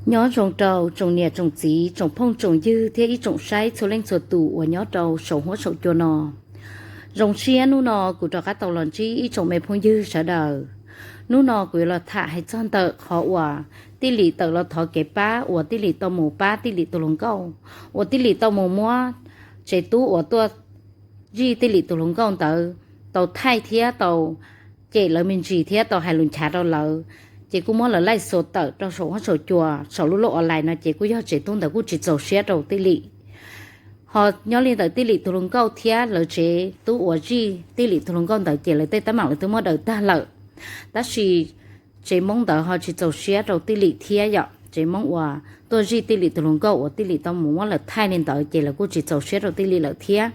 Nyob zoo rau tsoom niam tsoom txiv, tsoom phooj tsoom ywg thiab ib tsoom saib txhua leej txhua tus uas nyob rau saum huab saum cua no. Zoo siab hnub no kuv rov qab tau los ntsib ib tsoom me phooj ywg sawv daws. Hnub no kuv yuav los tham hais txog ntawm qhov uas Tij Lim tawm los thov kev pab uas Tij Lim tau mus pab Tij Lim tus hluas nkauj, uas Tij Lim tau mus muab tsev tub uas tuaj zij Tij Lim tus hluas nkauj ntawd tau thaij thiab tau cem lawv me ntsis thiab tau hais lus nchav rau lawv, ces kuj muab lawv laij xuas tawm rau saum huab saum cua saum lub lub online no ces kuj yog tsev tub ntawd kuj tsis txaus siab rau Tij Lim. Ho nyob li ntawm Tij Lim tus hluas nkauj thiab lawv tsev tub uas zij Tij Lim tus hluas nkauj ntawd ces lawv tej teeb meem lawv twb muab daws tag lawm. Tab sis tsev Hmoob ntawd ho tsis txaus siab rau Tij Lim thiab yom. Tsev Hmoob uas tuaj zij Tij Lim tus hluas nkauj uas Tij Lim tau mus muab lawv thaij li ntawd ces lawv kuj tsis txaus siab rau Tij Lim lawm thiab.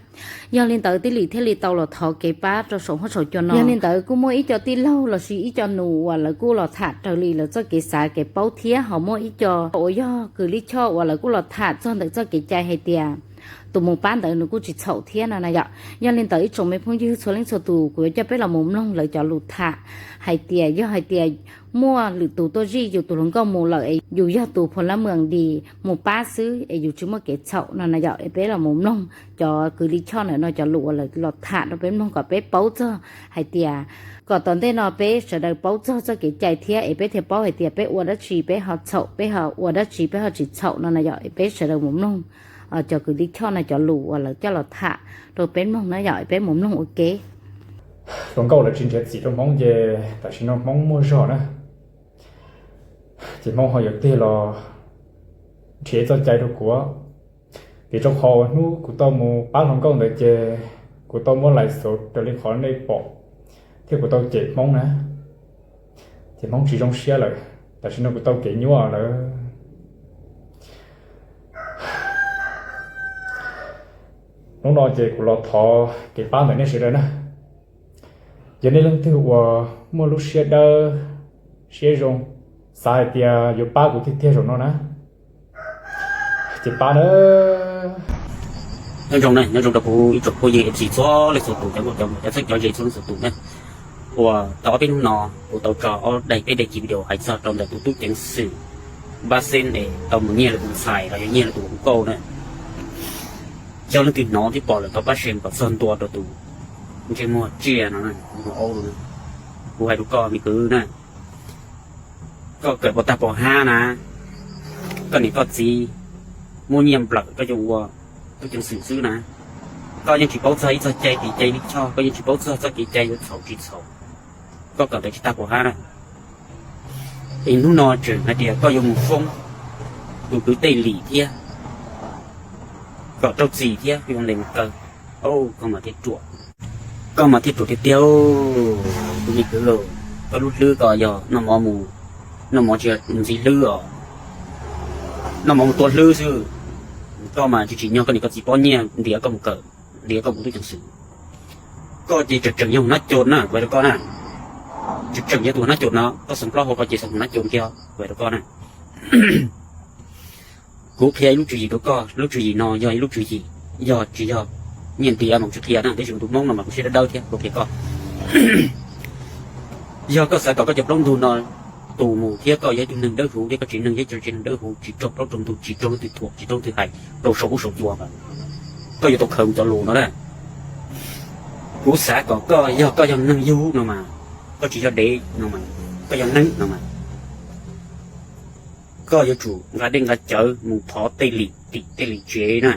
Yog li ntawd Tij Lim thiaj li tau los thov kev pab rau saum huab saum cua no. Yog li ntawd kuj muaj ib co tij laug lossis ib co nus uas lawv kuj los tham raws li lawv txoj kev xav kev paub thiab ho muaj ib co uas yog kws lij choj uas lawv kuj los tham txog ntawm txoj kev cai hais tias tus mus pab ntawd nws kuj tsis txhaum thiab no na yom. Yog li ntawd ib tsoom me phooj ywg txhua leej txhua tus, kuv yuav coj peb los mus mloog lawv cov lus tham hais tias yog hais tias muaj lwm tus tuaj zij yus tus hluas nkauj mus lawm es yus yog tus phuas lab mws dis mus pab xwb es yus tsis muaj kev txhaum no na yom. Es peb los mus mloog cov kws lij choj ntawm no cov lus uas lawv los tham rau peb mloog kom peb paub txog hais tias kom tom ntej no peb sawv daws paub txog txoj kev cai thiab es peb thiaj paub hais tias peb ua dab tsi peb ho txhaum peb ho ua dab tsi peb ho tsis txhaum no na yom. Es peb sawv daws mus mloog cov kws lij choj no cov lus uas lawv coj los tham rau peb mloog na yom. Es peb mus mloog ua ke. Hluas nkauj lawv tsis nrhiav txim rau Hmoob ces tam sim no Hmoob muaj zog na, ces Hmoob ho yuav tig los nrhiav txoj cai rau kuv. Vim rau qhov uas hnub kuv tau mus pab hluas nkauj ntawd ces kuv tau muab laij xuas raws li qhov nej pom thiab kuv tau cem Hmoob na, ces Hmoob tsis zoo siab lawm. Tam sim no kuv tau kev nyuaj lawm. Hnub no ces kuv los thov kev pab ntawm nej sawv daws na. Yog nej leej twg uas muaj lub siab dawb siab zoo, xav hais tias yuav pab kuv tiag tiag zaum no na, ces pab na. Nyob zoo na, nyob zoo rau kuv ib tsoom phooj ywg M C txhua leej txhua tus, cov nkauj cov muam, cov txheeb cov ze txhua leej txhua tus na. Uas tau ob peb hnub no kuv tau tso ob daim peb daim ci video hais txog rau ntawm tus tub ceev xwm Npab Xeeb es tau mus nyiag lawv tus ntxhais los yog nyiag lawv tus hluas nkauj na. Yog leej twg hnov thiab pom lawm thov pab share kom txog ntua rau tus ntsej muag tsiaj no, tus muag aub no. Kuv hais rau koj me kwv na, koj kawm pov tag pov hab na, koj niam koj txiv muab nyiaj nplawm koj yuav ua tub ceev xwm xwb na. Koj yeej tsis paub txog ib txoj cai kev cai lij choj, koj yeej tsis paub txog txoj kev cai yuav txhaum tsis txhaum. Koj kawm ntawv tsis tag pov hab na, es hnub no tseem hais tias koj yuav mus foob tus kwv Tej Lim thiab kom raug txim thiab yuav ntes mus kaw. Koj mas thiaj ruam, koj mas thiaj ruam tiag tiag. Tus me kwv, koj lub hlwb ko yog noj mov mus, noj mov tsis yog ntxiv hlwb os, noj mov mus tua hlwb xwb. Koj mas tsis tsim nyog koj niam koj txiv pob nyiaj ntiav koj mus kawm, ntiav koj mus tub ceev xwm. Koj ces tseem tseem yog mus nab cod na, kuv hais rau koj na. Tseem tseem yog tus mus nab cod no, koj xeem plaub hau ko ces xeem mus nab cod kiag, kuv hais rau koj na. Kuv qhia ib lub tswv yim rau koj, lub tswv yim no yog ib lub tswv yim, yog tsis yog nyiaj ntiav mas kuv tsis qhia na, tab sis kuv tus Hmoob no mas kuv siab dawb dawb thiab kuv qhia koj. Yog koj xav kom koj cov plaub ntug no tu mus thiab koj yog ib tug neeg dawb huv thiab koj tsev neeg yog ib tsev neeg dawb huv tsis raug plaub raug ntug tsis raug leej twg thuam tsis raug leej twg hais rau saum huab saum cua, koj yuav tau khaws mus cov lus no na. Kuv xav kom koj yog koj yog neeg yug no mas, koj tsis yog dev no mas, koj yog neeg no mas, koj yuav tsum nqa dej nqa cawv mus thov Tej Lim tim Tej Lim tsev na.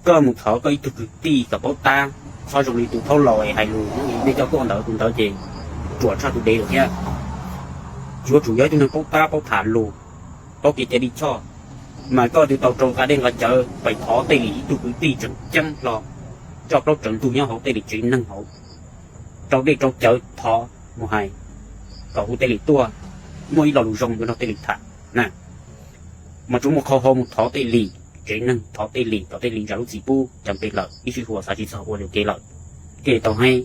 Koj mus thov koj ib tug kwv tij kom paub tab, txhob zoo li tus thaub laus es hais lus nej coj tuaj ntawd, tus ntawd ces ruam tshaj tus dev lawm thiab. Yuav tsum yog ib tug neeg paub tab paub tham lus, paub kev cai lij choj, mas koj twb tau rau nqa dej nqa cawv pais thov Tej Lim ib tug kwv tij tseem ceeb hlo, coj plaub tseev ntug nyob hauv Tej Lim tsev neeg hauv, rau dej rau cawv thov mus hais kom hu Tej Lim tuaj, muaj ib lo lus zoo yuav nrog Tej Lim tham na. Mas tsuas muaj qhov hauv mus thov Tej Lim tsev neeg, thov Tej Lim kom Tej Lim zam lub txim pub cov pem lawm, ib sij huam xav tsis txog ua yuam kev lawm, thiaj li tau heev,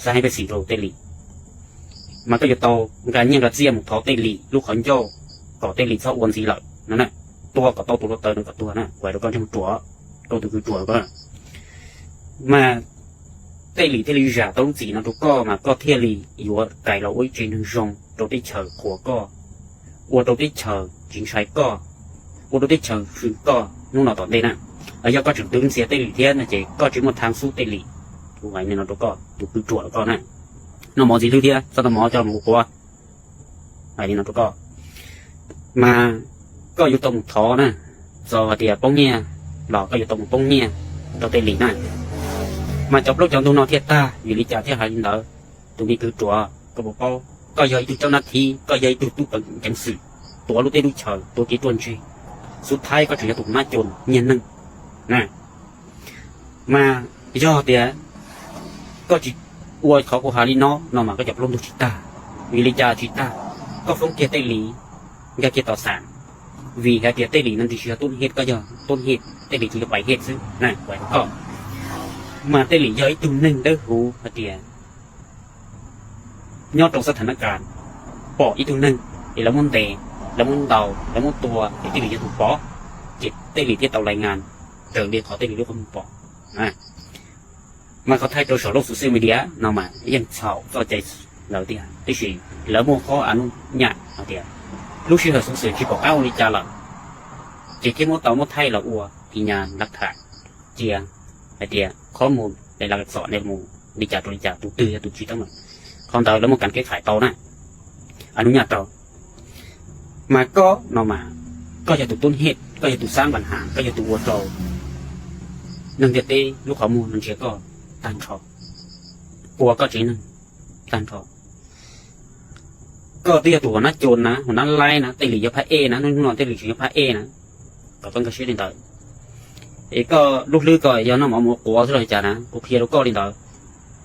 xav heev peb xim rau Tej Lim. Mas koj yuav tau nqa nyiaj nqa txiaj mus thov Tej Lim lub qhov ncauj kom Tej Lim txhob ua ntxiv lawm no na. Tua kom tau tus hluav taws no kom tuag na, kuv hais rau koj ntseeg ruam, rau tus kwv ruam ko. Mas Tej Lim thiaj li zam tau lub txim no rau koj mas koj thiaj li yuav kais los ua ib tsev neeg zoo rau teb chaws qhuas koj, ua rau teb chaws tsis ntshai koj, ua rau teb chaws hwm koj hnub no tom ntej na. Yog koj tseem twv ntxias Tej Lim thiab no ces koj tsis muaj thav xub Tej Lim. Kuv hais li no rau koj, tus kwv ruam rau koj na, noj mov ntxiv hlwb thiab txhob tau mov coj mus ua quav. Hais li no rau koj, mas koj yuav tau mus thov na, txawm hais tias poob nyiaj los koj yuav tau mus poob nyiaj rau Tej Lim na. Mas cov plaub cov ntug no thiaj tag, vim li cas thiaj hais li ntawd? Tus me kwv ruam, koj puas paub koj yog ib tug coj nab thib, koj yog ib tug tub ceev xwm, tuav lub teb lub chaws, tuav kev ruaj ntseg, xub thaib koj tseem yog tus nab coos nyiag neeg na. Mas yog tias koj tsis ua qhov kuv hais li no no mas koj cov plaub ntug tsis tag. Vim li cas tsis tag? Koj foob kiag Tej Lim, nkag kiag tom xam, vim hais tias Tej Lim no ntshe tsis yog tub hej, koj yog tub hej, Tej Lim tsuas yog pais hej xwb na, kuv hais rau koj. Mas Tej Lim yog ib tug neeg dawb huv hais tias nyob rau xab tha na kas pom ib tug neeg es lawv muab ntes, lawv muab ntaus, lawv muab tua es Tej Lim yog tus pom, ces Tej Lim thiaj tau lais ngas raws li qhov Tej Lim lub qhov muag pom. Mas qhov thaij rau saum lub social media no mas yeej txhaum txoj cai lawm tiag, tiam sis lawv muaj qhov a nub nyam hais tias lub sij hawm xov xwm tsis pom qab ua li cas lawm, ces thiaj muab tau muab thaij los ua li nyas laj tham cia hais tias qhov mus es laj txom nej mus li cas rau li cas, tus twg yog tus tsis teeb meem, qhov ntawd lawv muaj kas kev qhais tau na, a nub nyam tau. Mas koj no mas koj yog tus tub hej, koj yog tus xab npas has, koj yog tus ua rau neeg ntiaj teb lub qhov muag no ntsia koj tag nrho, ua koj tsev neeg tag nrho. Koj twb yog tus hua nab coos na, hua nab laib na, Tej Lim yog phab ej na, hnub no Tej Lim tseem yog phab ej na, kom koj nkag siab li ntawd. Es koj lub hlwb koj yog noj mov mus ua quav xwb los cas na, kuv qhia rau koj li ntawd.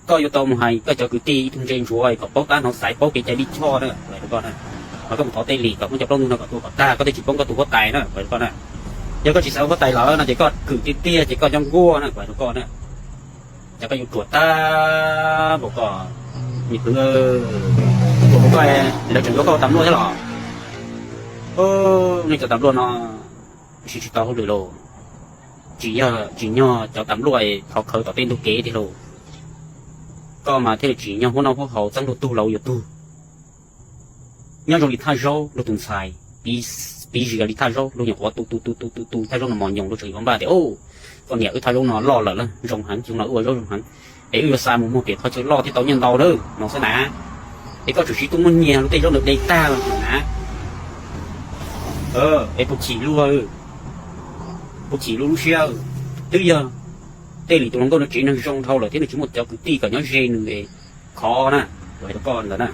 Koj yuav tau mus hais koj cov kwv tij ib tug ntse ntsuav kom paub tab hnov xaiv, paub kev cai lij choj na, kuv hais rau koj na. Mas koj mus thov Tej Lim kom muab cov plaub ntug no kom tua kom tag, koj thiaj tsis poob koj tus huab tais na, kuv hais rau koj na. Yog koj tsis xaiv huab tais lawm no ces koj khwm tiag tiag ces koj nco nkuaj na, kuv hais rau koj na. Ces koj yuav ruam tag npaum koj, me kwv, ruam npaum koj, lawv tseem yuav koj ua tas npluaj thiab los? Nej cov tas npluaj no siv tsis tau hauj lwm lauj, tsis yog tsim nyog cov tas npluaj thov khawv tom tej ntug kev tiag lauj. Koj mas thiaj li tsim nyog huab noj huab haus txeeb luag tug los ua yus tug. Nyob zoo li thaj zaub luag tus ntxhais, piv zis li thaj zaub luag nyuam qhuav tu tu tu tu tu tu thaj zaub no mos nyoos luag tseem yuav npaj tias, koj niam, wb thaj zaub no loj lawm lawm, zoo heev, xyoo no wb ua zaub zoo heev, es wb yuav xa mus muag pem qhov chaw loj thiaj tau nyiaj ntau lawm no xwb na. Es koj tseem siv tuaj muab nyiag luag tej zaub ntawd de tag los na. Es puas chim luag, puas chim luag lub siab? Twb yog Tej Lim tus hluas nkauj no tsev neeg zoo dhau lawm thiab nws tsis muaj cov kwv tij kom nyob ze nws khov na, kuv hais rau koj ntawd na.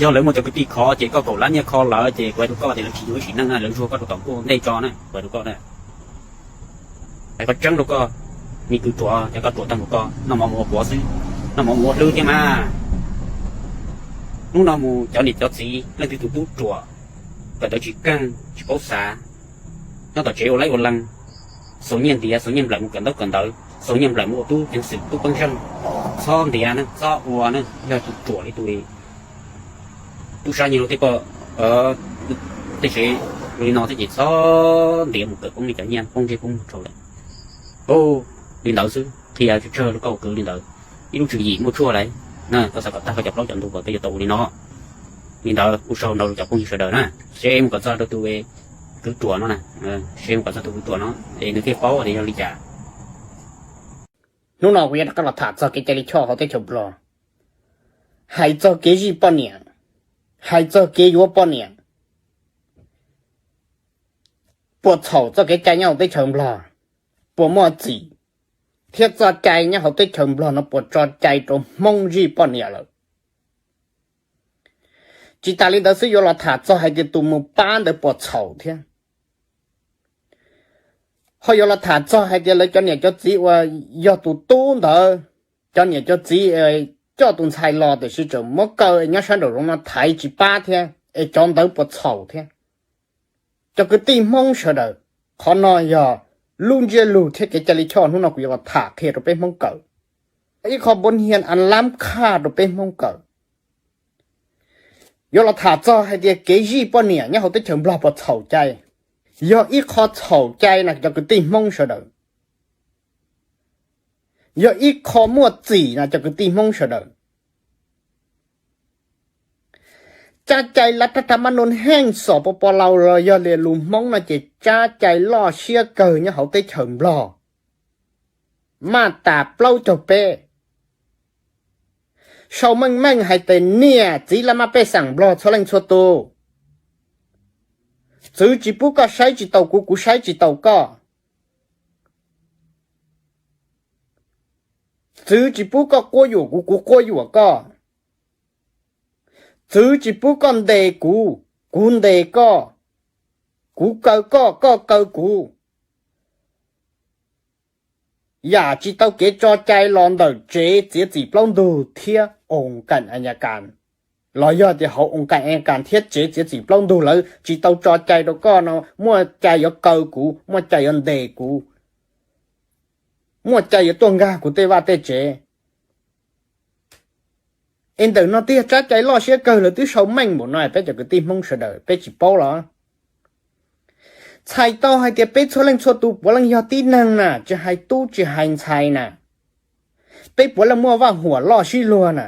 Yog lawv muaj cov kwv tij khov ces koj kaum lab nyiaj kho lawm ces kuv hais rau koj tias lawv tsis yuav wb sim neej na, lawv ntsuag koj rau tom nkuaj ntej tso na, kuv hais rau koj na. Hais koj tseeb rau koj, me kwv ruam, ces koj ruam tag npaum koj, noj mov mus ua quav xwb, noj mov mus ua hlwb thiab mas. Hnub no mus cov niam cov txiv leej twg tus tub ruam, kawm ntawv tsis keej tsis paub xav, nyob tom tsev ua laib ua leej, xaus nyiaj ntiav, xaus nyiaj nplawm mus kawm ntaub kawm ntawv, xaus nyiaj nplawm mus ua tub ceev xwm tub pej xeem, txhob ntiav na, txhob ua na, yog tus ruam li tus tub sab nyiag luag tej poj, tej tsev li no thiab ces txhob ntiav mus kawm poob li cov nyiaj poob ntsej poob muag rau lawm. Li ntawd xwb, qhia tsawg tsawg rau koj ua kwv li ntawd. Ib lub tswv yim muaj tshuaj lawm na, koj xav kom tag koj cov plaub cov ntug kom koj yuav tau ua li no. Li ntawd ua tsaug ntau rau cov phooj ywg sawv daws na, seb mus kom txog rau tus kwv ruam no na, seb mus kom txog tus kwv ruam no es nws thiaj paub tias yog li cas. Hnub no kuv yuav rov qab los tham txog kev cai lij choj hauv teb chaws Nplog, hais txog kev zij poj niam, hais txog kev yuav poj niam, puas txhaum txoj kev cai nyob hauv teb chaws Nplog, puas muaj txim, thiab txoj cai nyob hauv teb chaws Nplog no puas tso cai rau Hmoob zij poj niam lawm. Tsis tas li ntawd xwb, yuav los tham txog hais tias tus mus pab ntawd puas txhaum thiab. Ho yuav los tham txog hais tias lawv cov niam cov txiv uas yog tus tub ntawd, cov niam cov txiv coj tus ntxhais los tiam sis tseem muab kaw nyob sab nraum zoov no thaiv tsis pab thiab es cov ntawd puas txhaum thiab. Cov kwv tij Hmoob sawv daws, qhov no yog lub ntsiab lus thiab kev cai lij choj hnub no kuv yuav los tham qhia rau peb Hmoob kawm. Ib qho npua hnia a lab khaj rau peb Hmoob kawm. Yuav los tham txog hais tias kev zij poj niam nyob hauv teb chaws Nplog puas txhaum cai. Yog ib qho txhaum cai na cov kwv tij Hmoob sawv daws. Yog ib qho muaj txim na cov kwv tij Hmoob sawv daws. Tsab cai lab rab rab mab nub heej xom pos pos laus los yog li lus Hmoob no ces tsab cai loj siab kawg nyob hauv teb chaws Nplog. Maj tas plaub caug peb, sau meej meej hais tias niam txiv laj mab pej xeem Nplog txhua leej txhua tus, txwv tsis pub koj saib tsis taus kuv, kuv saib tsis taus koj. Txwv tsis pub koj quab yuam kuv, kuv quab yuam koj. Txwv tsis pub koj ntes kuv, kuv ntes koj. Kuv kaw koj, koj kaw kuv. Yam tsis tau kev tso cai los ntawm tsev txiav txim plaub ntug thiab oo kas a nyas kas, los yog tias hauv oo kas a nyas kas thiab tsev txiav txim plaub ntug lawv tsis tau tso cai rau koj no, muaj cai yuav kaw kuv, muaj cai yuav ntes kuv, muaj cai yuav tuaj nkag kuv tej vaj tej tsev. Es ntawm no twb yog tsab cai loj siab kawg, lawv twb sau meej npaum no, peb cov kwv tij Hmoob sawv daws peb tsis paub los? Txhais tau hais tias peb txhua leej txhua tus puav leej yog tib neeg na, tsis hais tub tsis hais ntxhais na. Peb puav leej muaj vaj huam loj sib luag na.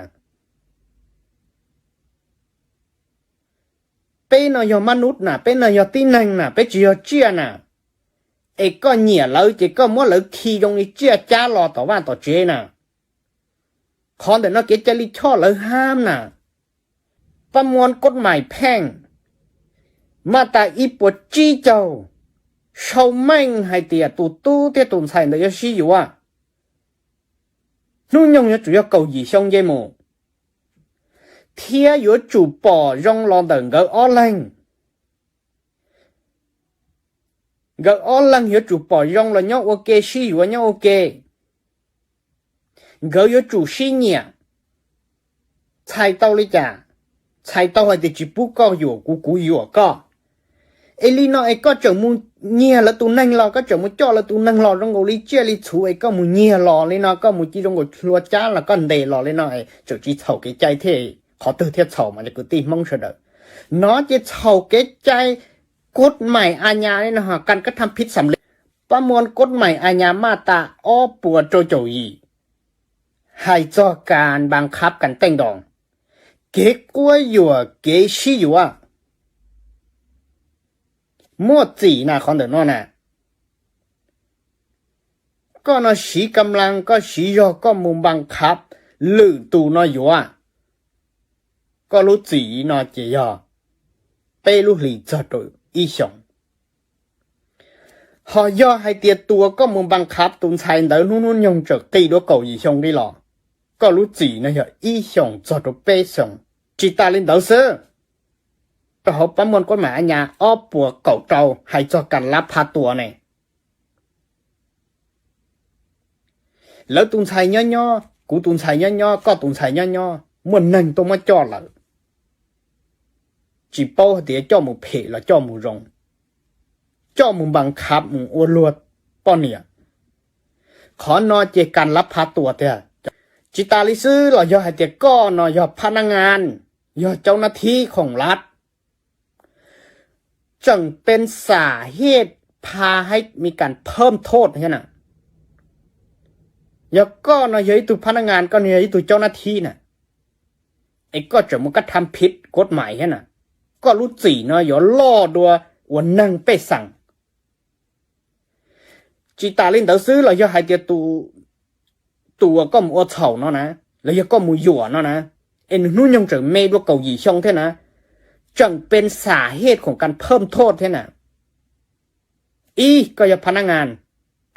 Peb no yog mab nub na, peb no yog tib neeg na, peb tsis yog tsiaj na. Es koj nyiam lawv ces koj muab lawv khi zoo li tsiaj cab los tom vaj tom tsev na. Qhov ntawm no kev cai lij choj lawv hab na. Pab muab koj mais pheej, maj tas ib puas tsib caug, sau meej hais tias tus tub thiab tus ntxhais ntawd yuav sib yuav, hnub nyoog yuav tsum yog kaum yim xyoo nce mus, thiab yuav tsum pom zoo los ntawm nkawd ob leeg. Nkawd ob leeg yuav tsum pom zoo los nyob ua ke, sib yuav nyob ua ke. Nkawd yuav tsum sib nyiam. Txhais tau li cas? Txhais tau hais tias tsis pub koj yuam kuv, kuv yuam koj. Es li no es koj tseem mus nyiag lawv tus neeg los, koj tseem mus coj lawv tus neeg los zoo nkaus li tsiaj li txhuv, es koj mus nyiag los li no, koj mus cia zoo nkaus hlua cab los koj ntes los li no, tseem tsis txhaum kev cai thiab, qhov twg thiaj txhaum mas cov kwv tij Hmoob sawv daws? No ces txhaum kev cai koj mais a nyas li no, kan kab tham phib xam li. Pab muab koj mais a nyas maj tas ob puas rau caum yim, hais txog kas npas khab kas teej ntoos, kev quab yuam kev sib yuav. Muaj txim na qhov ntawm no na. Koj no siv kam laj, koj siv zog koj mus npas khab lwm tus no yuav. Koj lub txim no ces yog peb lub hlis txog rau ib xyoos. Ho yog hais tias tus uas koj mus npas khab tus ntxhais ntawd hnub hnub nyoog tseem qi dua kaum yim xyoo li los, koj lub txim no yog ib xyoos txog rau peb xyoos. Tsis tas li ntawd xwb, rau hauv pab muaj koj mais a nyas ob puas kaum rau hais txog kas lab pha tuas ne. Lawv tus ntxhais nyob nyob, kuv tus ntxhais nyob nyob, koj tus ntxhais nyob nyob, muaj neeg tuaj muab coj lawm. Tsis paub hais tias coj mus phem los coj mus zoo, coj mus npas khab mus ua luag poj niam. Qhov no ces kas lab pha tuas tiag. Tsis tas li xwb los yog hais tias koj no yog phab nab ngas, yog cauj nab thib khoom lab, tseem pes xam hiaj pha hais mi kas phawj thoj thiab na. Yog koj no yog ib tug phab nab ngas, koj no yog ib tug cauj nab thib na, es koj tseem mus kab tham phib koj mais thiab na, koj lub txim no yuav loj dua uas neeg pej xeem. Tsis tas li ntawd xwb los yog hais tias tus uas koj mus ua txhaum no na, los yog koj mus yuam no na, es nws hnub nyoog tseem me dua kaum yim xyoo thiab na, tseem pes xam hiaj khoom kas phawj thoj thiab na. Ib, koj yog phab nab ngas,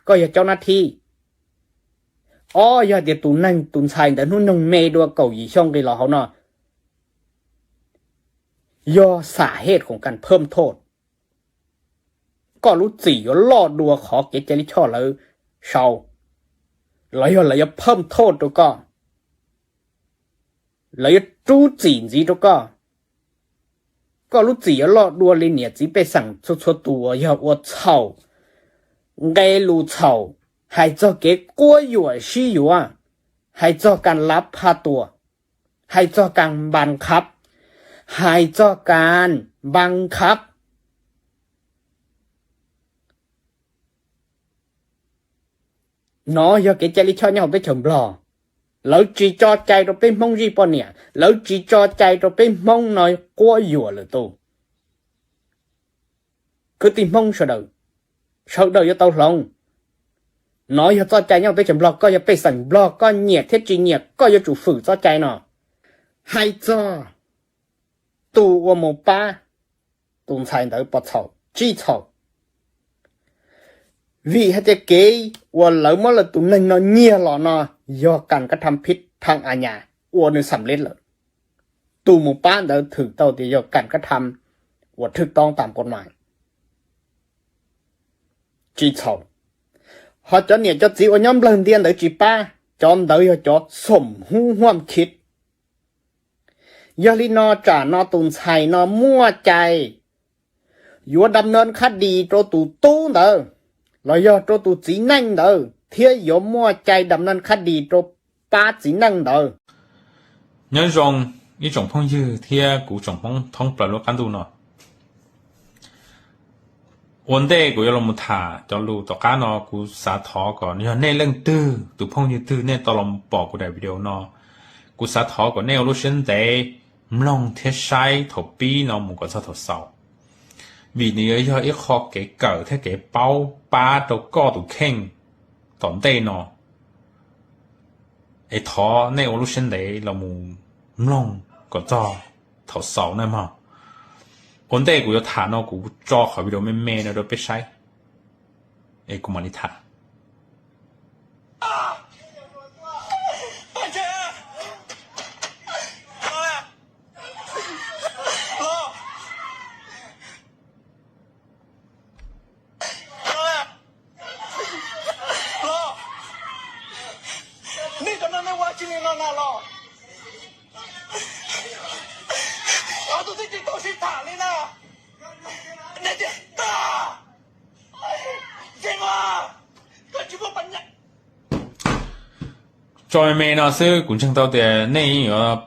koj yog cauj nab thib. Ob, yog tias tus neeg tus ntxhais ntawd hnub nyoog me dua kaum yim xyoo nqis los hauv no, yog xam hiaj khoom kas phawj thoj, koj lub txim yuav loj dua qhov kev cai lij choj lawv sau, los yog lawv yuav phawj thoj rau koj, lawv yuav rub txim ntxiv rau koj. Koj lub txim yuav loj dua li niam txiv pej xeem txhua txhua tus uas yog ua txhaum, nqe lus txhaum, hais txog kev quab yuam sib yuav, hais txog kas lab pha tuas, hais txog kas npas khab, hais txog kas npas khab. No yog kev cai lij choj nyob hauv teb chaws Nplog. Lawv tsis tso cai rau peb Hmoob zij poj niam, lawv tsis tso cai rau peb Hmoob no quab yuam lwm tus. Kwv tij Hmoob sawv daws, sawv daws yuav tau hloov. Nov yog txoj cai nyob teb chaws Nplog, koj yog pej xeem Nplog, koj nyiam thiab tsis nyiam, koj yuav tsum fwm txoj cai no. Hais txog tus uas mus pab tus ntxhais ntawd pov txhaum, tsis txhaum, vim hais tias kev uas lawv muab lawv tus neeg no nyiag los no yog kam kab tham phib tham a nyas, ua nws xam lej lawm. Tus mus pab ntawd thwm tau tias yog kam kab tham uas thwj toob tam kod mas, tsis txhaum. Ho cov niam cov txiv uas nyob nplawg ntiaj ntawd tsis pab, cov ntawd yog cov xom hub huam khiv. Yog li no tsam no tus ntxhais no muaj cai yuav dam neej khab dis rau tus tub ntawd los yog rau tus txiv neej ntawd, thiab yuav muaj cai dam neej khab dis rau pab txiv neej ntawd. Nyob zoo ib tsoom phooj ywg thiab kuv tsoom Hmoob thoob plaws lub qab ntuj no. Ua ntej kuv yuav los mus tham cov lus tom qab no, kuv xav thov kom yog nej leej twg, tus phooj ywg twg nej tau los pom kuv daim video no, kuv xav thov kom nej ua lub siab ntev mloog thiab saib thaum pib no mus kom txog thaum xaus, vim nws yuav yog ib qho kev kawm thiab kev paub pab rau koj tus kheej tom ntej no. Es thov nej ua lub siab ntev los mus mloog kom txog thaum xaus na mog. Ua ntej kuv yuav tham no kuv tso qhov video me me no rau peb saib, es kuv mam li tham. Nej cov no nej ua tsis li no na los? Ob tug twb tsis tau sib tham li na. Nej tias tag. Yeej os, koj tsis muaj pas nyaj. Tso me me no xwb, kuv ntseeg tau tias nej yeej yuav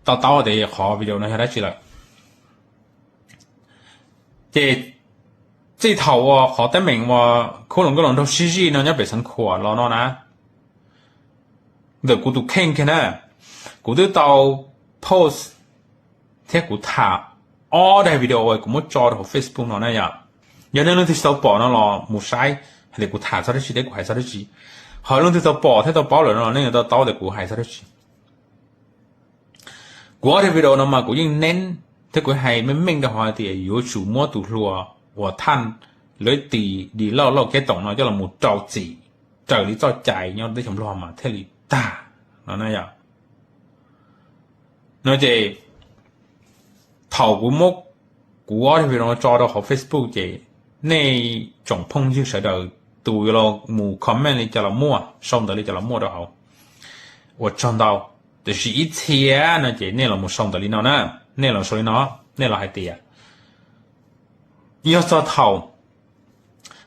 to taub tias qhov video no yog dab tsi lawm. Ces txij thaum uas qhov teeb meem uas khub hluas nkauj hluas nraug sib zij no nyob pem Xeev Khuam los no na, ntawm kuv tus kheej kiag na, kuv twb tau post thiab kuv tham ob daim video uas kuv muab tso rau hauv Facebook no na yom. Yog nej leej twg tsis tau pom no los mus saib hais tias kuv tham txog dab tsi thiab kuv hais txog dab tsi. Ho leej twg tau pom thiab tau paub lawm no los nej yuav tau taub tias kuv hais txog dab tsi. Kuv ob daim video no mas kuv yeej neeb thiab kuv hais meej meej rau hauv hais tias yuav tsum muab tus hluas uas thaj lawv tis Dis Lauj Lauj Kev Toom no coj los mus rau txim raws li txoj cai nyob teb chaws Nplog mas thiaj li tag no na yom. No ces thaum kuv muab kuv ob daim video no tso rau hauv Facebook ces nej tsoom phooj ywg sawv daws tus yuav los mus comment li cas los muaj, sau ntawv li cas los muaj rau hauv, ua tsaug ntau. Tiam sis ib txhia no ces nej los mus sau ntawv li no na, nej los sau li no, nej los hais tias yog txog thaum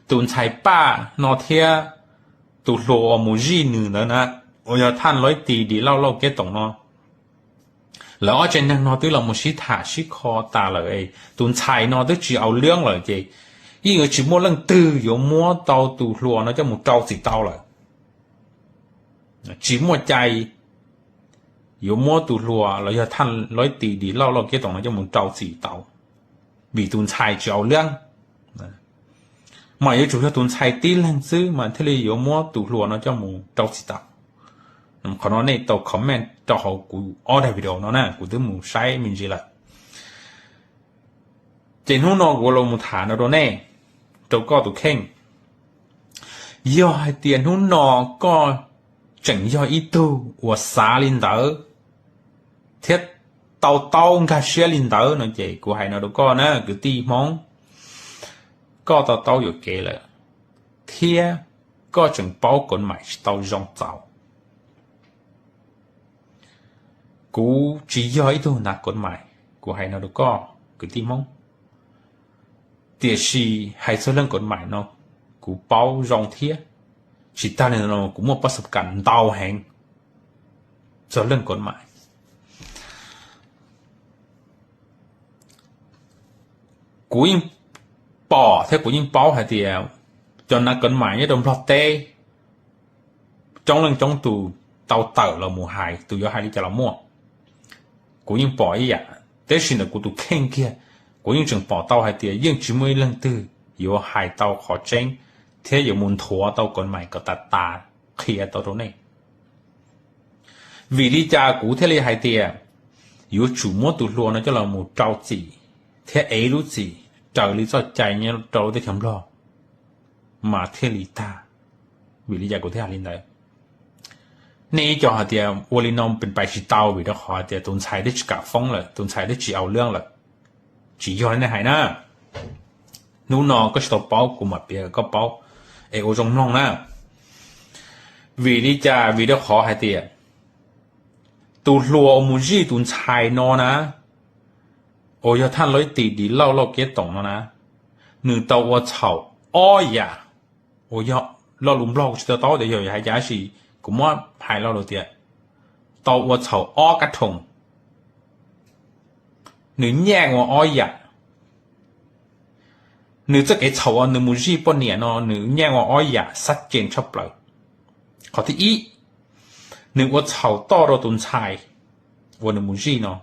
tus ntxhais Paj no thiab tus hluas uas mus zij nws ntawd na, uas yog thaj lawv tis Dis Lauj Lauj Kev Toom no, lawv ob tsev neeg no twb los mus sib tham sib kho tas lawm, tus ntxhais no twb tsis au leeb lawm ces yeej yuav tsis muaj leej twg yuav muab tau tus hluas no coj mus rau txim tau lawm. Tsis muaj cai yuav muab tus hluas los yog thaj lawv tis Dis Lauj Lauj Kev Toom no coj mus rau txim tau, vim tus ntxhais tsis au leeb. Mas yuav tsum yog tus ntxhais tib leeg xwb mas thiaj li yuav muab tus hluas no coj mus rau txim tau. Qhov no nej tau comment rau hauv kuv ob daim video no na, kuv twb mus saib me ntsis lawm. Ces hnub no kuv los mus tham no rau nej, rau koj tus kheej. Yog hais tias hnub no koj tseem yog ib tug uas xav li ntawd thiab tau taub nkag siab li ntawd no ces kuv hais no rau koj na kwv tij Hmoob, koj tau taub yuam kev lawm, thiab koj tseem paub kod maim tsis tau zoo txaus. Kuv tsis yog ib tug nav kod maim, kuv hais no rau koj kwv tij Hmoob. Tiam sis hais txog leej kod maim no kuv paub zoo thiab, tsis tag li no kuv muaj pab xab kas ntau heev txog leej kod maim. Kuv yeej pom thiab kuv yeej paub hais tias cov nav kod maim nyob rau Nplog teb coob leej coob tus, tau tawm los mus hais, tus yuav hais li cas los muaj. Kuv yeej pom ib yam, tab sis ntawm kuv tus kheej kiag, kuv yeej tseem pom tau hais tias yeej tsis muaj ib leej twg yuav hais tau qhov tseeb thiab yuav mus nthuav tau koj mais kom tas tas qhia tau rau nej. Vim li cas kuv thiaj li hais tias yuav tsum muab tus hluas no coj los mus rau txim thiab ev lub txim raws li txoj cai nyob rau lub teb chaws Nplog mas thiaj li tag? Vim li cas kuv thiaj hais li ntawd? Nej ib co hais tias ua li no pais tsis tau vim rau qhov tias tus ntxhais twb tsis kam foob lawm, tus ntxhais twb tsis au leeb lawm. Tsis yog li nej hais na. Hnub no koj tsis tau paub, kuv mam piav kom koj paub es ua zoo mloog na. Vim li cas? Vim rau qhov hais tias tus hluas uas mus zij tus ntxhais no na, uas yog thaj Lauj Tis Dim Lauj Lauj Kiab Toom no na, nws tau ua txhaum ob yam uas yog lo lus Nplog kuv tsis tau taub tias yog hais cas, tab sis kuv muab hais lo lus tias tau ua txhaum ob kab rhoom. Nws nyaj ua ob yam. Nws txoj kev txhaum uas nws mus zij poj niam no nws nyaj ua ob yam xab cees tshaj plaws. Qhov thib ib, nws ua txhaum toj rau tus ntxhais uas nws mus zij no.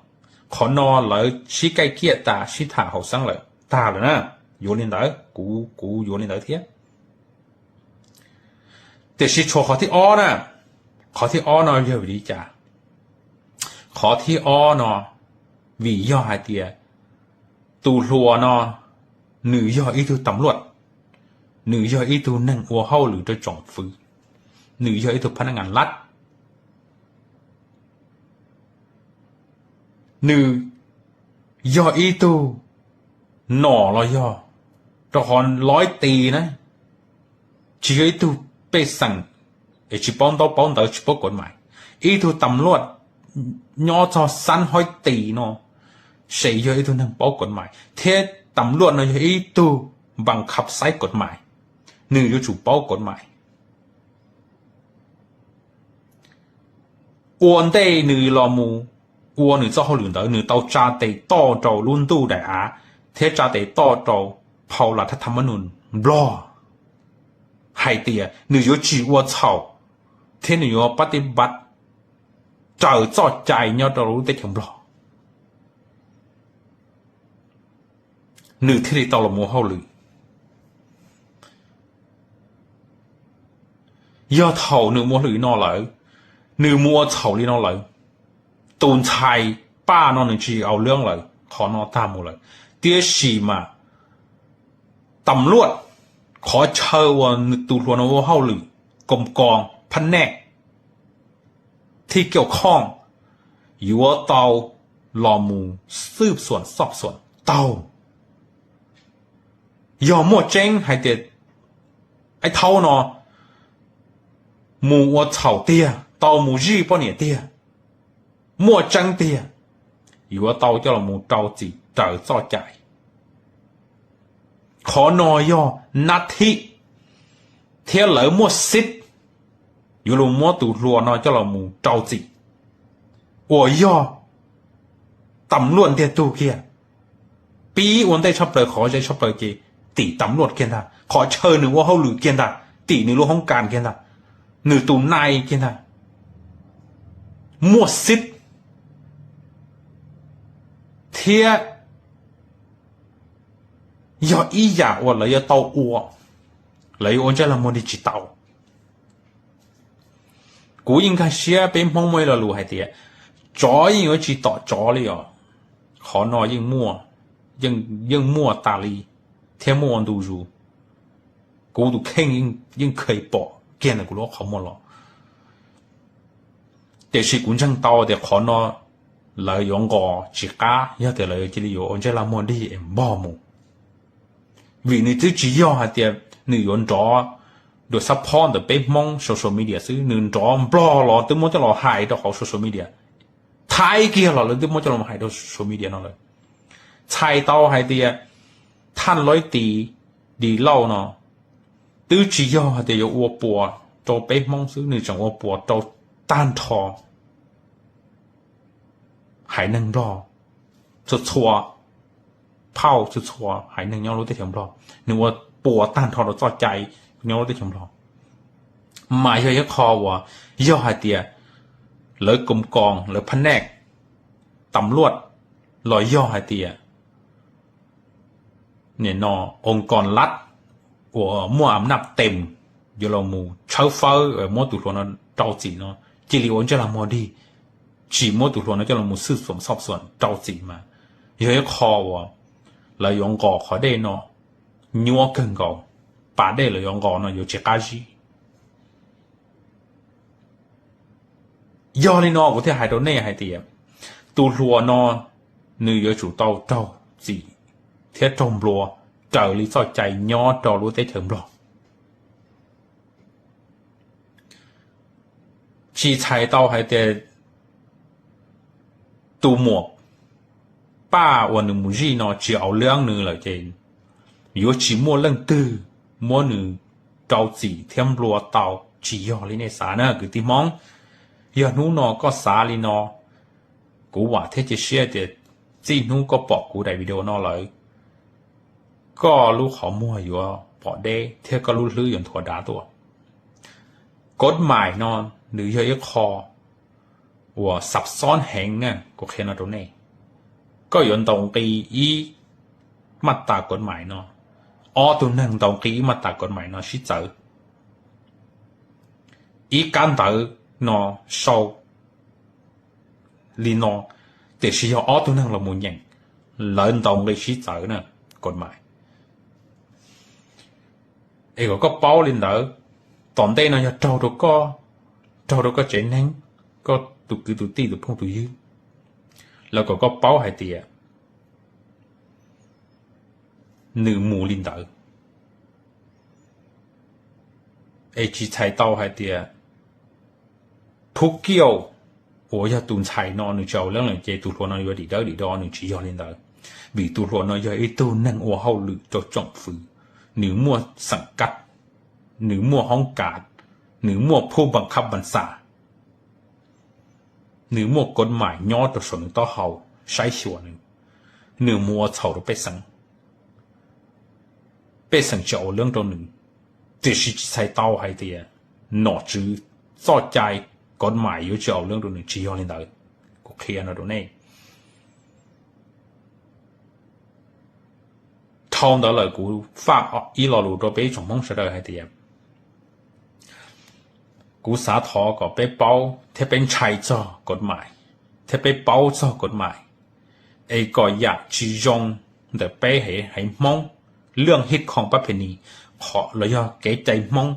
Qhov no lawv sib kaij kiaj tas sib tham haum xeeb lawm tag lawm na. Yuav li ntawd, kuv, kuv yuav li ntawd thiab. Tiam sis tshuav qhov thib ob na. Qhov thib ob no yog vim li cas? Qhov thib ob no vim yog hais tias tus hluas no nws yog ib tug tam luaj, nws yog ib tug neeg ua hauj lwm rau tsoom fwv, nws yog ib tug phab nab ngas lab, nws yog ib tug nom los yog, rau qhov Lauj Tis na tsis yog ib tug pej xeem es tsis paub ntaub paub ntawv tsis paub kod mais. Ib tug tam luaj nyob txog xab haib tis no ces yog ib tug neeg paub kod mais thiab tam luaj no yog ib tug npas khab xaib kod mais, nws yuav tsum paub kod mais. Ua ntej nws los mus ua nws txoj hauj lwm ntawd nws tau tsa tes toj rau lub ntuj daim av thiab tsa tes toj rau phau las thaj tham mab nus Nplog hais tias nws yuav tsis ua txhaum thiab nws yuav pab tib npav raws txoj cai nyob rau lub teb chaws Nplog, nws thiaj li tau los mus ua hauj lwm. Yog thaum nws mus ua hauj lwm no lawm, nws mus ua txhaum li no lawm, tus ntxhais Paj no nws tsis au leeb lawm, qhov no tag mus lawm. Tiam sis mas tam luaj, qhov chaw uas tus hluas no ua hauj lwm, koom koos phab nej thij kiau khooj, yuav tau los mus xwb xuam xoj xuam taug. Yog muaj tseeb hais tias Aib Thaub no mus ua txhaum tiag, tau mus zij poj niam tiag, muaj tseeb tiag, yuav tau coj los mus rau txim raws txoj cai. Qhov no yog nab thib thiab lawv muaj xib yuav los muab tus hluas no coj los mus rau txim uas yog tam luaj ntiag tug kiag. Pib ua ntej tshaj plaws qhov ze tshaj plaws ces tim tam luaj kiag ntag, qhov chaw nws ua hauj lwm kiag ntag, tim nws lub hoob kas kiag ntag, nws tus nai kiag ntag. Muaj xib thiab yog ib yam uas lawv yuav tau ua, lawv yuav ua ntsej lag muag li tsis tau. Kuv yeej nkag siab peb Hmoob muaj ib lo lus hais tias tsov yeej yuav tsis tom tsov li os. Qhov no yeej muaj, yeej muaj tas li thiab muaj ua ntu zus. Kuv tus kheej yeej kheev pom kiag ntawm kuv lub qhov muag los. Tiam sis kuv ntseeg tau tias qhov no lawv yuav nqos tsis qab yog tias lawv cia li yuav ua ntsej lag muag dig es npog mus. Vim nws twb tsis yog hais tias nws yuav nrov dua xab phob ntawm peb Hmoob social media xwb, nws nrov Nplog los twb muab coj los hais rau hauv social media, Thaib kiag los lawv twb muab coj los hais rau social media no lawm. Txhais tau hais tias thaj Lauj Tis Dim Lauj no twb tsis yog hais tias yuav ua puas rau peb Hmoob xwb, nws tseem ua puas rau tag nrho haiv neeg Nplog, txhua txhua phauj, txhua txhua haiv neeg nyob lub teb chaws Nplog, nws ua puas tag nrho rau txoj cai nyob lub teb chaws Nplog. Mas yog ib qho uas yog hais tias lawv koom koos lawv phab nej tam luaj los yog hais tias nim no oo koos lab uas muaj am naj teem yuav los mus tshawb fawb muab tus hluas no rau txim no, cia li ua ntsej lag muag dig, tsis muab tus hluas no coj los mus xwj xuam xoj xuam rau txim mas yog ib qho uas lawv yuav nqos qhov dej no nyuaj kawg nkaus, pas dej lawv yuav nqos no yuav tsis qab zib. Yog li no kuv thiaj hais rau nej hais tias tus hluas no nws yuav tsum tau raug txim thiab raug nplua raws li txoj cai nyob rau lub teb chaws Nplog. Tsis txhais tau hais tias tus muam Paj uas nws mus zij no tsis au leeb nws lawm ces yuav tsis muaj leej twg muab nws rau txim thiab nplua tau, tsis yog li nej xav na kwv tij Hmoob. Yog hnub no koj xav li no, kuv vam thiab cia siab tias txij hnub koj pom kuv daim video no lawm, koj lub qhov muag yuav pom deb thiab koj lub hlwb yuav nthuav dav tuaj. Kod mais no nws yog ib qho uas xab xob heev na, kuv qhia no rau nej. Koj yuav ntaus nqi ib maj tas kod mais no, ob tug neeg ntaus nqi ib maj tas kod mais no sib txawv. Ib kab ntawv no sau li no, tiam sis yog ob tug neeg los mus nyeem, lawv ntaus nqi sib txawv na, kod mais. Es kom koj paub li ntawd, tom ntej no yog raug rau koj, raug rau koj tsev neeg, koj tus kwv tus tij tus phooj tus ywg, lawv kom koj paub hais tias nws mus li ntawd. Es tsis txhais tau hais tias Phub Kiauj uas yog tus ntxhais no nws tsis au leeb lawm ces tus hluas no yuav dim dawb dim do, nws tsis yog li ntawd. Vim tus hluas no yog ib tug neeg ua hauj lwm rau tsoom fwv, nws muaj xeem kab, nws muaj hoob kas, nws muaj phub npas khab npas xas, nws muaj kod mais nyob rau saum nws taub hau saib xyuas nws, nws mus ua txhaum rau pej xeem, pej xeem tsis au leeb rau nws, tiam sis tsis txhais tau hais tias nom tswv txoj cai kod mais yuav tsis au leeb rau nws, tsis yog li ntawd. Kuv qhia no rau nej. Dhau ntawd lawm kuv faj ib lo lus rau peb ib tsoom Hmoob sawv daws hais tias kuv xav thov kom peb paub thiab peb ntshai txog kod mais, thiab peb paub txog kod mais, es kom yam tsis zoo ntawm peb haiv Hmoob, lwj hib khoom pab phem nis, los yog kev cai Hmoob,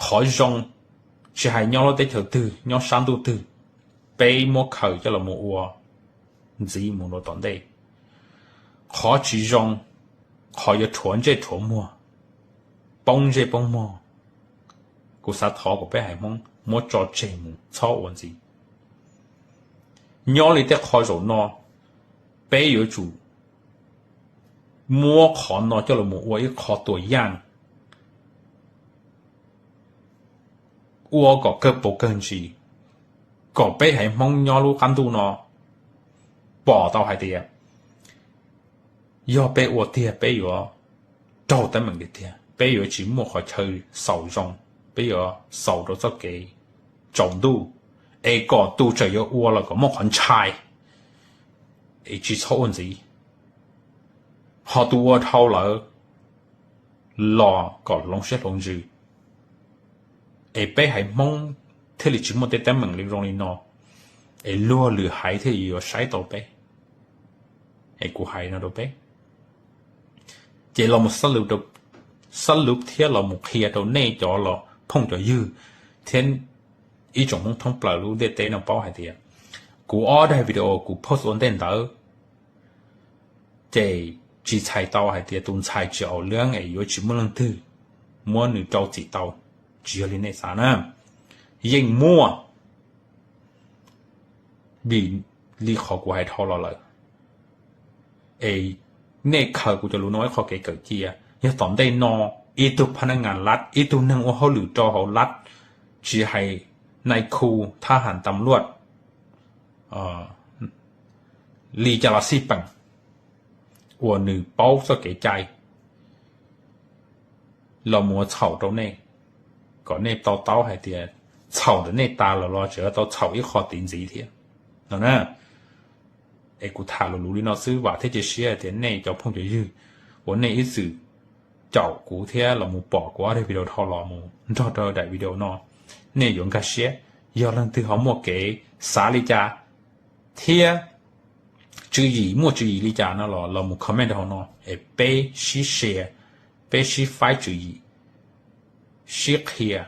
qhov zoo, tsis hais nyob lub teb chaws twg nyob sab ntuj twg, peb muab khaws coj los mus ua ntxiv mus rau tom ntej. Qhov tsis zoo, qhov yuav rhuav ntsej rhuav muag, poob ntsej poob muag, kuv xav thov kom peb haiv Hmoob muab tso tseg mus txhob ua ntxiv. Nyob li tej qho zaum no, peb yuav tsum muab qhov no coj los mus ua ib qho tuam yaj, ua kom kawg paus kawg ntsis, kom peb haiv Hmoob nyob lub qab ntuj no pom tau hais tias yog peb ua tiag peb yuav raug teeb meem tiag tiag, peb yuav tsis muaj qhov chaw xaus zoo, peb yuav xaus rau txoj kev tsaus ntuj, es kom tus tseem yuav ua los kom muaj qhov ntshai, es tsis txhob ua ntxiv. Ho tus ua dhau lawm los kom hloov siab hloov ntsws, es peb haiv Hmoob thiaj li tsis muaj tej teeb meem li zoo li no, es luag lwm haiv thiaj yuav saib tau peb. Es kuv hais no rau peb, ces los mus xab lub thiab los mus qhia rau nej cov los phooj cov ywg thiab ib tsoom Hmoob thoob plaws lub ntiaj teb no paub hais tias kuv ob daim video kuv post ua ntej ntawd, ces tsis txhais tau hais tias tus ntxhais tsis au leeb es yuav tsis muaj leej twg muab nws rau txim tau, tsis yog li nej xav na. Yeej muaj, vim li qhov kuv hais dhau los lawm. Es nej khaws kuv cov lus no ib qho kev kawm cia, yog tom ntej no ib tug phab nab ngas lab, ib tug neeg ua hauj lwm rau hauv lab, tsis hais nai khu, thab ham, tam luaj, li cas los xij peem, uas nws paub txoj kev cai los mus ua txhaum rau nej, kom nej to taub hais tias txhaum ntawm nej tas lawm los tseem tau txhaum ib qho tid ntxiv thiab no na. Es kuv tham lus luv li no xwb, vam thiab cia siab tias nej cov phooj cov ywg uas nej ib txwm caum kuv thiab los mus pom kuv ob daim video dhau los mus nrog rau daim video no, nej yuav nkag siab. Yog leej twg ho muaj kev xav li cas thiab tswv yim, muaj tswv yim li cas no los los mus comment rau hauv no es peb sib share, peb sib faib tswv yim, sib qhia